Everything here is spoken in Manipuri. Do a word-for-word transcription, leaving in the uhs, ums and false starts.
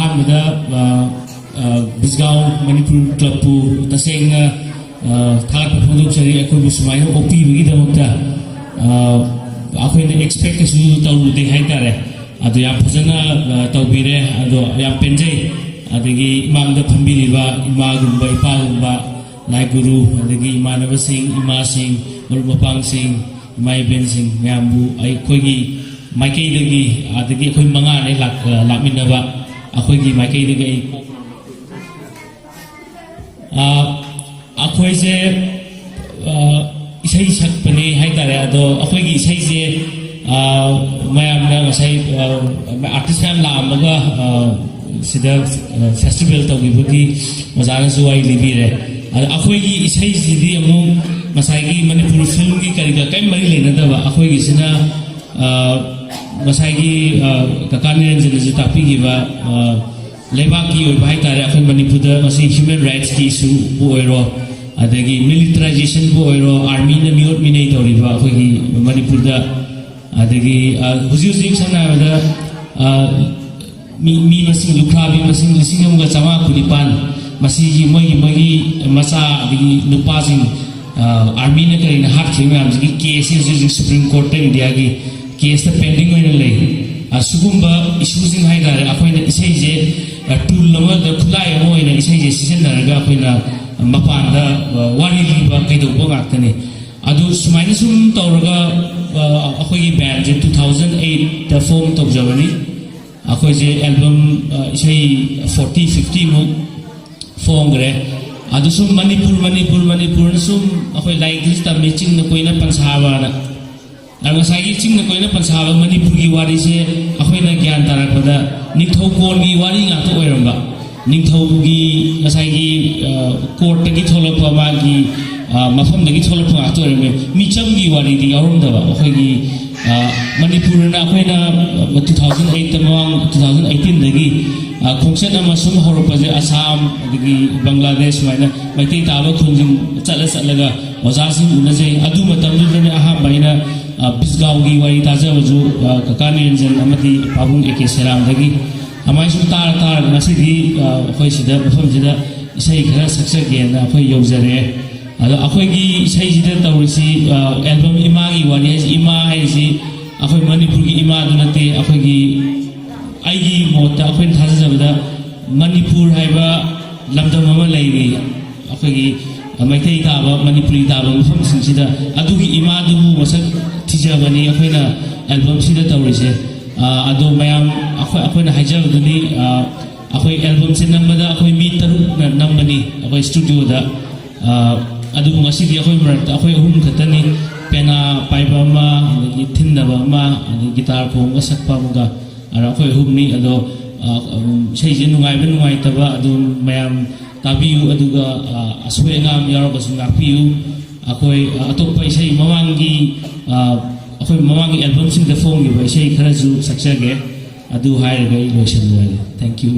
ꯑꯍꯥꯟꯕꯗ, ꯑ, ꯑ, ꯕꯤꯁꯒꯥꯎ ꯃꯅꯤꯄꯨꯔ ꯀ꯭ꯂꯕꯄꯨ ꯇꯁꯦꯡꯅ, ꯑ, ꯊꯥꯒꯠꯄ ꯐꯣꯡꯗꯣꯛꯆꯔꯤ꯫ ꯑꯩꯈꯣꯏꯕꯨ ꯁꯨꯃꯥꯏꯅ ꯑꯣꯛꯄꯤꯕꯒꯤꯗꯃꯛꯇ, ꯑ, ꯑꯩꯈꯣꯏꯅ expect ꯀꯩꯁꯨ ꯇꯧꯔꯨꯗꯦ ꯍꯥꯏꯇꯥꯔꯦ꯫ ꯑꯗꯨ ꯌꯥꯝ ꯐꯖꯅ, ꯑ, ꯇꯧꯕꯤꯔꯦ꯫ ꯑꯗꯣ ꯌꯥꯝ ꯄꯦꯟꯖꯩ꯫ ꯑꯗꯒꯤ ꯏꯃꯥꯡꯗ ꯐꯝꯕꯤꯔꯤꯕ ꯏꯃꯥꯒꯨꯝꯕ, ꯏꯄꯥꯒꯨꯝꯕ, ꯂꯥꯏ ꯒꯨꯔꯨ, ꯑꯗꯒꯤ ꯏꯃꯥꯟꯅꯕꯁꯤꯡ, ꯏꯃꯥꯁꯤꯡ, ꯃꯔꯨꯞ ꯃꯄꯥꯡꯁꯤꯡ, ꯏꯃꯥ ꯏꯕꯦꯟꯁꯤꯡ ꯃꯌꯥꯝꯕꯨ ꯑꯩꯈꯣꯏꯒꯤ ꯃꯥꯏꯀꯩꯗꯒꯤ, ꯑꯗꯒꯤ ꯑꯩꯈꯣꯏ ꯃꯉꯥꯅꯦ ꯂꯥꯛ-, ꯂꯥꯛꯃꯤꯟꯅꯕ, ꯑꯩꯈꯣꯏꯒꯤ ꯃꯥꯏꯀꯩꯗꯒꯤ ꯑꯩ, ꯑ, ꯑꯩꯈꯣꯏꯁꯦ, ꯑ, ꯏꯁꯩ ꯁꯛꯄꯅꯦ ꯍꯥꯏꯇꯥꯔꯦ꯫ ꯑꯗꯣ ꯑꯩꯈꯣꯏꯒꯤ ꯏꯁꯩꯁꯦ, ꯑ, ꯃꯌꯥꯝꯅ ꯉꯁꯥꯏ, ꯑ, artist ꯃꯌꯥꯝ ꯂꯥꯛꯑꯝꯃꯒ, ꯑ, ꯁꯤꯗ, ꯑ, festival ꯇꯧꯈꯤꯕꯒꯤ ꯑꯣꯖꯥꯅꯁꯨ ꯋꯥꯔꯤ ꯂꯤꯕꯤꯔꯦ꯫ ꯑꯗ ꯑꯩꯈꯣꯏꯒꯤ ꯏꯁꯩꯁꯤꯗꯤ ꯑꯃꯨꯛ ꯉꯁꯥꯏꯒꯤ ꯃꯅꯤꯄꯨꯔ filmꯒꯤ ꯀꯔꯤꯒ ꯀꯔꯤꯝ ꯃꯔꯤ ꯂꯩꯅꯗꯕ꯫ ꯑꯩꯈꯣꯏꯒꯤꯁꯤꯅ, ꯑ, ꯉꯁꯥꯏꯒꯤ, ꯑ, ꯀꯀꯥ ꯅꯤꯔꯟꯖꯟꯅꯁꯨ ꯇꯥꯛꯄꯤꯈꯤꯕ, ꯑ, ꯂꯩꯕꯥꯛꯀꯤ ꯑꯣꯏꯕ ꯍꯥꯏꯇꯥꯔꯦ, ꯑꯩꯈꯣꯏ ꯃꯅꯤꯄꯨꯔꯗ ꯉꯁꯤ human rightsꯀꯤ issueꯕꯨ ꯑꯣꯏꯔꯣ, ꯑꯗꯒꯤ militarizationꯕꯨ ꯑꯣꯏꯔꯣ, armyꯅ ꯃꯤꯑꯣꯠ ꯃꯤꯅꯩ ꯇꯧꯔꯤꯕ ꯑꯩꯈꯣꯏꯒꯤ ꯃꯅꯤꯄꯨꯔꯗ, ꯑꯗꯒꯤ, ꯑ, ꯍꯧꯖꯤꯛ ꯍꯧꯖꯤꯛ ꯁꯝꯅ ꯍꯥꯏꯔꯕꯗ, ꯑ, ꯃꯤ, ꯃꯤ ꯃꯁꯤꯡ, ꯂꯨꯈ꯭ꯔꯥꯕꯤ ꯃꯁꯤꯡ ꯂꯤꯁꯤꯡ ꯑꯃꯒ ꯆꯥꯝꯃꯉꯥ ꯀꯨꯟꯅꯤꯄꯥꯟ, ꯃꯁꯤꯒꯤ ꯃꯣꯏꯒꯤ, ꯃꯣꯏꯒꯤ ꯃꯆꯥ, ꯑꯗꯒꯤ ꯅꯨꯄꯥꯁꯤꯡ, ꯑ, armyꯅ ꯀꯔꯤꯅ ꯍꯥꯠꯈꯤꯕ ꯃꯌꯥꯝꯁꯤꯒꯤ caseꯁꯤ ꯍꯧꯖꯤꯛ ꯍꯧꯖꯤꯛ Supreme Courtꯇ Indiaꯒꯤ caseꯇ pending ꯑꯣꯏꯅ ꯂꯩ꯫ ꯑ, ꯁꯤꯒꯨꯝꯕ issueꯁꯤꯡ ꯍꯥꯏꯇꯥꯔꯦ, ꯑꯩꯈꯣꯏꯅ ꯏꯁꯩꯁꯦ, ꯑ, tool ꯑꯃꯗ, ꯈꯨꯠꯂꯥꯏ ꯑꯃ ꯑꯣꯏꯅ ꯏꯁꯩꯁꯦ ꯁꯤꯖꯤꯟꯅꯔꯒ ꯑꯩꯈꯣꯏꯅ ꯃꯄꯥꯟꯗ, ꯑ, ꯋꯥꯔꯤ ꯂꯤꯕ ꯀꯩꯗꯧꯕ ꯉꯥꯛꯇꯅꯤ꯫ ꯑꯗꯨ ꯁꯨꯃꯥꯏꯅ ꯁꯨꯝ ꯇꯧꯔꯒ, ꯑ, ꯑꯩꯈꯣꯏꯒꯤ bandꯁꯦ two thousand eightꯇ form ꯇꯧꯖꯕꯅꯤ꯫ ꯑꯩꯈꯣꯏꯁꯦ album, ꯑ, ꯏꯁꯩ forty fiftyꯃꯨꯛ ꯐꯣꯡꯈ꯭ꯔꯦ꯫ ꯑꯗꯨ ꯁꯨꯝ ꯃꯅꯤꯄꯨꯔ, ꯃꯅꯤꯄꯨꯔ, ꯃꯅꯤꯄꯨꯔꯅ ꯁꯨꯝ ꯑꯩꯈꯣꯏ ꯂꯥꯏꯔꯤꯛꯇꯁꯨ ꯇꯝꯃꯤ, ꯆꯤꯡꯅ ꯀꯣꯏꯅ ꯄꯟꯁꯥꯕꯅ꯫ ꯑꯗꯣ ꯉꯁꯥꯏꯒꯤ ꯆꯤꯡꯅ ꯀꯣꯏꯅ ꯄꯟꯁꯥꯕ ꯃꯅꯤꯄꯨꯔꯒꯤ ꯋꯥꯔꯤꯁꯦ ꯑꯩꯈꯣꯏꯅ ꯒ꯭ꯌꯥꯟ ꯇꯥꯔꯛꯄꯗ ꯅꯤꯡꯊꯧꯀꯣꯜꯒꯤ ꯋꯥꯔꯤ ꯉꯥꯛꯇ ꯑꯣꯏꯔꯝꯕ꯫ ꯅꯤꯡꯊꯧꯒꯤ ꯉꯁꯥꯏꯒꯤ, ꯑ, courtꯇꯒꯤ ꯊꯣꯛꯂꯛꯄ ꯃꯥꯒꯤ, ꯑ, ꯃꯐꯝꯗꯒꯤ ꯊꯣꯛꯂꯛꯄ ꯉꯥꯛꯇ ꯑꯣꯏꯔꯝꯃꯦ꯫ ꯃꯤꯆꯝꯒꯤ ꯋꯥꯔꯤꯗꯤ ꯌꯥꯎꯔꯝꯗꯕ꯫ ꯑꯩꯈꯣꯏꯒꯤ, ꯑ, ꯃꯅꯤꯄꯨꯔꯅ ꯑꯩꯈꯣꯏꯅ two thousand eightꯇ ꯃꯃꯥꯡ two thousand eighteenꯗꯒꯤ, ꯑ, ꯈꯣꯡꯆꯠ ꯑꯃ ꯁꯨꯝ ꯍꯧꯔꯛꯄꯁꯦ ꯑꯁꯥꯝ, ꯑꯗꯒꯤ ꯕꯪꯒ꯭ꯂꯥꯗꯦꯁ ꯁꯨꯃꯥꯏꯅ ꯃꯩꯇꯩ ꯇꯥꯕ ꯈꯨꯟꯁꯤꯡ ꯆꯠꯂ ꯆꯠꯂꯒ ꯑꯣꯖꯥꯁꯤꯡ ꯎꯅꯖꯩ꯫ ꯑꯗꯨ ꯃꯇꯝꯗꯨꯗꯅꯦ ꯑꯍꯥꯟꯕ ꯑꯩꯅ, ꯑ, ꯕꯤꯁꯒꯥꯎꯒꯤ ꯋꯥꯔꯤ ꯇꯥꯖꯕꯁꯨ, ꯑ, ꯀꯀꯥ ꯅꯤꯔꯟꯖꯟ ꯑꯃꯗꯤ ꯄꯥꯕꯨꯡ A K ꯁꯦꯔꯥꯝꯗꯒꯤ꯫ ꯑꯗꯨꯃꯥꯏꯅ ꯁꯨꯝ ꯇꯥꯔ ꯇꯥꯔꯒ ꯉꯁꯤꯗꯤ ꯑꯩꯈꯣꯏ ꯁꯤꯗ ꯃꯐꯝꯁꯤꯗ ꯏꯁꯩ ꯈꯔ ꯁꯛꯆꯒꯦꯅ ꯑꯩꯈꯣꯏ ꯌꯧꯖꯔꯛꯑꯦ꯫ ꯑꯗꯣ ꯑꯩꯈꯣꯏꯒꯤ ꯏꯁꯩꯁꯤꯗ ꯇꯧꯔꯤꯁꯤ ꯑꯦꯜꯕꯝ ꯏꯃꯥꯒꯤ ꯋꯥꯔꯤ ꯍꯥꯏꯁꯤ, ꯏꯃꯥ ꯍꯥꯏꯔꯤꯁꯤ ꯑꯩꯈꯣꯏ ꯃꯅꯤꯄꯨꯔꯒꯤ ꯏꯃꯥꯗꯨ ꯅꯠꯇꯦ꯫ ꯑꯩꯈꯣꯏꯒꯤ, ꯑꯩꯒꯤ ꯃꯣꯠꯇ, ꯑꯩꯈꯣꯏꯅ ꯊꯥꯖꯖꯕꯗ ꯃꯅꯤꯄꯨꯔ ꯍꯥꯏꯕ ꯂꯝꯗꯝ ꯑꯃ ꯂꯩꯔꯤ꯫ ꯑꯩꯈꯣꯏꯒꯤ ꯃꯩꯇꯩ ꯇꯥꯕ, ꯃꯅꯤꯄꯨꯔꯤ ꯇꯥꯕ ꯃꯐꯝꯁꯤꯡꯁꯤꯗ ꯑꯗꯨꯒꯤ ꯏꯃꯥꯗꯨꯕꯨ ꯃꯁꯛ ꯊꯤꯖꯕꯅꯤ ꯑꯩꯈꯣꯏꯅ ꯑꯦꯜꯕꯝꯁꯤꯗ ꯇꯧꯔꯤꯁꯦ꯫ ꯑꯗꯣ ꯃꯌꯥꯝ, ꯑꯩꯈꯣꯏ, ꯑꯩꯈꯣꯏꯅ ꯍꯥꯏꯖꯕꯗꯨꯅꯤ꯫ ꯑꯩꯈꯣꯏ ꯑꯦꯜꯕꯝꯁꯦ ꯅꯝꯕꯗ ꯑꯩꯈꯣꯏ ꯃꯤ ꯇꯔꯨꯛꯅ ꯅꯝꯕꯅꯤ ꯑꯩꯈꯣꯏ ꯁ꯭ꯇꯨꯗꯤꯑꯣꯗ꯫ ꯑꯗꯨꯕꯨ ꯉꯁꯤꯗꯤ ꯑꯩꯈꯣꯏ ꯃꯔꯛꯇ ꯑꯩꯈꯣꯏ ꯑꯍꯨꯝ ꯈꯛꯇꯅꯤ꯫ ꯄꯦꯅꯥ ꯄꯥꯏꯕ ꯑꯃ, ꯑꯗꯒꯤ ꯊꯤꯟꯅꯕ ꯑꯃ, ꯑꯗꯒꯤ ꯒꯤꯇꯥꯔ ꯈꯣꯡꯉꯒ ꯁꯛꯄ ꯑꯃꯒ, ꯑꯗ ꯑꯩꯈꯣꯏ ꯑꯍꯨꯝꯅꯤ꯫ ꯑꯗꯣ ꯏꯁꯩꯁꯦ ꯅꯨꯡꯉꯥꯏꯕ ꯅꯨꯡꯉꯥꯏꯇꯕ ꯑꯗꯨꯝ ꯃꯌꯥꯝ ꯇꯥꯕꯤꯌꯨ, ꯑꯗꯨꯒ ꯑꯁꯣꯏ ꯑꯉꯥꯝ ꯌꯥꯎꯔꯒꯁꯨ ꯉꯥꯛꯄꯤꯌꯨ꯫ ꯑꯩꯈꯣꯏ ꯑꯇꯣꯞꯄ ꯏꯁꯩ ꯃꯃꯥꯡꯒꯤ, ꯑꯩꯈꯣꯏ ꯃꯃꯥꯡꯒꯤ ꯑꯦꯜꯕꯝꯁꯤꯡꯗ ꯐꯣꯡꯈꯤꯕ ꯏꯁꯩ ꯈꯔꯁꯨ ꯁꯛꯆꯒꯦ꯫ ꯑꯗꯨ ꯍꯥꯏꯔꯒ ꯑꯩ ꯂꯣꯏꯁꯤꯜꯂꯨꯔꯒꯦ꯫ Thank you꯫